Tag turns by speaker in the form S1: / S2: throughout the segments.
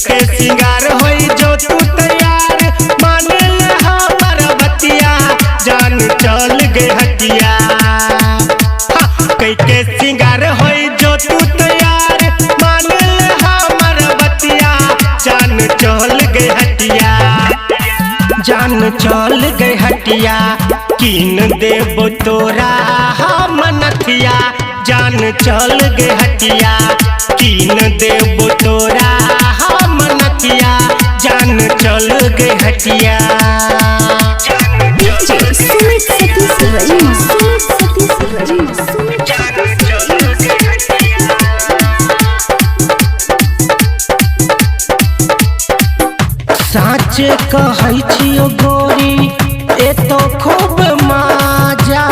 S1: कैके सिंगार होई जो तू तैयार, मान ले हमर बतिया जान चल गे हटिया। कैके सिंगार होई जो तू तैयार, मान ले हमर बतिया जान चल गे हटिया। जान चल गे हटिया, कीन देबो तोरा हम नथिया। जान चल गे हटिया, कीन देबो तोरा हम नथिया। जान चल गे हटिया।
S2: DJ Sumit Satish Raima, Sumit Satish Raima, Sumit Satish Raima.
S1: साँच कहै छियो गोरी एतो खूब मजा,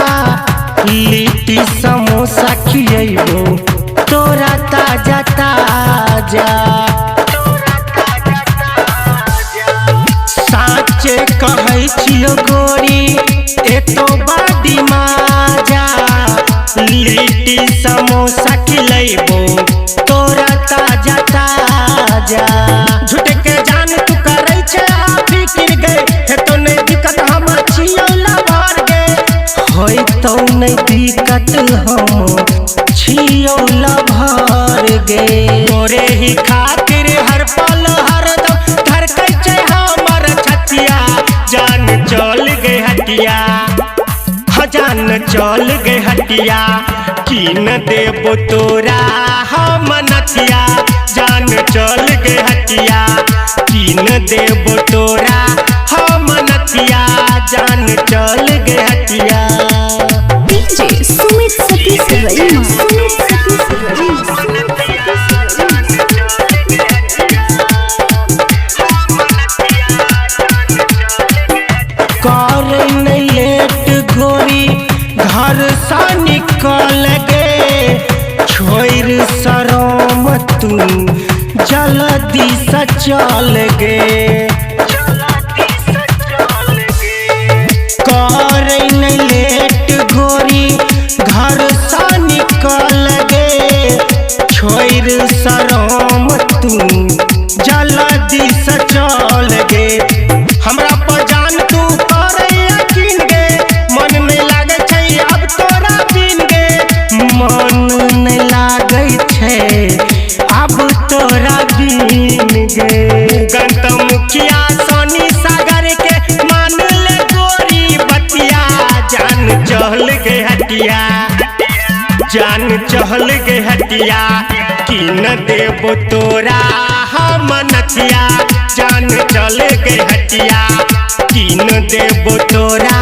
S1: लिट्टी समोसा खियैबो तोरा ताजा ताजा। साँच कहै छियो गोरी एतो बड़ी मजा, लिट्टी समोसा खिलैबो तोरा ताजा ताजा। झूठ के जान तू करै छै आ फिकिर गे, हेतौ नै दिक्कत हम छियौ लभर गे। होइतौ नै दिक्कत हम छियौ लभर गे। तोरे ही खातिर हर पल हरदम धड़कै छै हमर छतिया। जान चल गे हटिया, हाँ जान चल गे हटिया, कीन देबो तोरा हम नथिया। जान चल गे हटिया, कीन देबो तोरा हम नथिया। जान चल गे हटिया।
S2: DJ Sumit Satish Raima, Sumit Satish Raima, Sumit Satish Raima.
S1: कर नै लेट गोरी घर सा निकल गे, छोड़ शरम तू जल्दी से चल गे। कर नै लेट गोरी घर सा निकल गे, छोड़ शरम तू जल्दी से चल गे। हमरा पर जान तू करे यकीन गे, मन नहीं लागै छै अब तोरा बिन गे। मन नहीं लागै छै अब तोरा बिन गे। गंत मुखिया सोनी सागर के मान ले गोरी बतिया। जान चल गे हटिया, जान चल गे हटिया, कीन देबो तोरा हम नथिया। जान चल गे हटिया, कीन देबो तोरा